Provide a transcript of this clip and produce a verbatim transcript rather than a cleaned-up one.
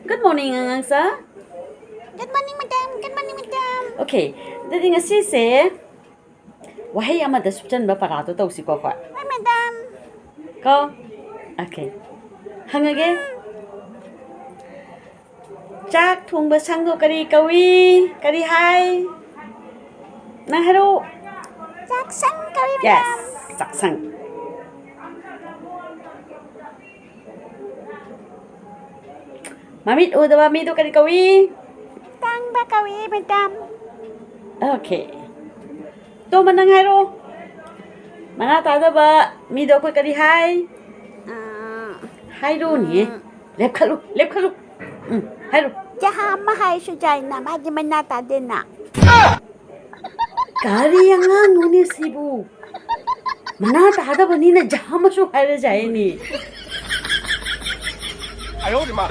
Good morning, ꯑꯉꯥꯡꯁꯥ꯫ Good morning, madam. Good morning, madam. Okay, ꯑꯗꯨꯗꯤ ꯉꯁꯤꯁꯦ ꯋꯥꯍꯩ ꯑꯃꯗ ꯁꯨꯞꯆꯟꯕ ꯄꯔꯥꯗꯣ ꯇꯧꯁꯤꯀꯣ ꯑꯩꯈꯣꯏ꯫ ꯍꯣꯏ, madam. ꯀꯣ? Okay. ꯍꯪꯉꯒꯦ꯫ ꯆꯥꯛ ꯊꯣꯡꯕ ꯁꯪꯗꯣ ꯀꯔꯤ ꯀꯧꯏ? ꯀꯔꯤ ꯍꯥꯏ? ꯅꯪ ꯍꯥꯏꯔꯛꯑꯣ꯫ ꯆꯥꯛꯁꯪ ꯀꯧꯏ, madam. Yes, ꯆꯥꯛꯁꯪ꯫ ꯃꯃꯤꯠ ꯎꯗꯕ ꯃꯤꯗꯣ ꯀꯔꯤ ꯀꯧꯏ? ꯇꯥꯡꯕ ꯀꯧꯏ, madam. Okay. ꯇꯣꯝꯕ, ꯅꯪ ꯍꯥꯏꯔꯛꯑꯣ꯫ ꯃꯅꯥ ꯇꯥꯗꯕ ꯃꯤꯗꯣ ꯑꯩꯈꯣꯏ ꯀꯔꯤ ꯍꯥꯏ? ꯑꯥ, ꯍꯥꯏꯔꯣꯅꯦ꯫ ꯎꯝ꯫ ꯂꯦꯞꯈꯠꯂꯨ, ꯂꯦꯞꯈꯠꯂꯨ꯫ ꯎꯝ, ꯍꯥꯏꯔꯣ꯫ ꯖꯍꯥ ꯑꯃ ꯍꯥꯏꯔꯁꯨ ꯌꯥꯏꯅ, ꯃꯥꯗꯤ ꯃꯅꯥ ꯇꯥꯗꯦꯅ꯫ ꯀꯔꯤ ꯑꯉꯥꯡꯅꯣꯅꯦ ꯁꯤꯕꯨ? ꯃꯅꯥ ꯇꯥꯗꯕꯅꯤꯅ ꯖꯍꯥ ꯑꯃꯁꯨ ꯍꯥꯏꯔꯁꯨ ꯌꯥꯏꯅꯦ꯫ ꯑꯌꯣ ꯃꯥ꯫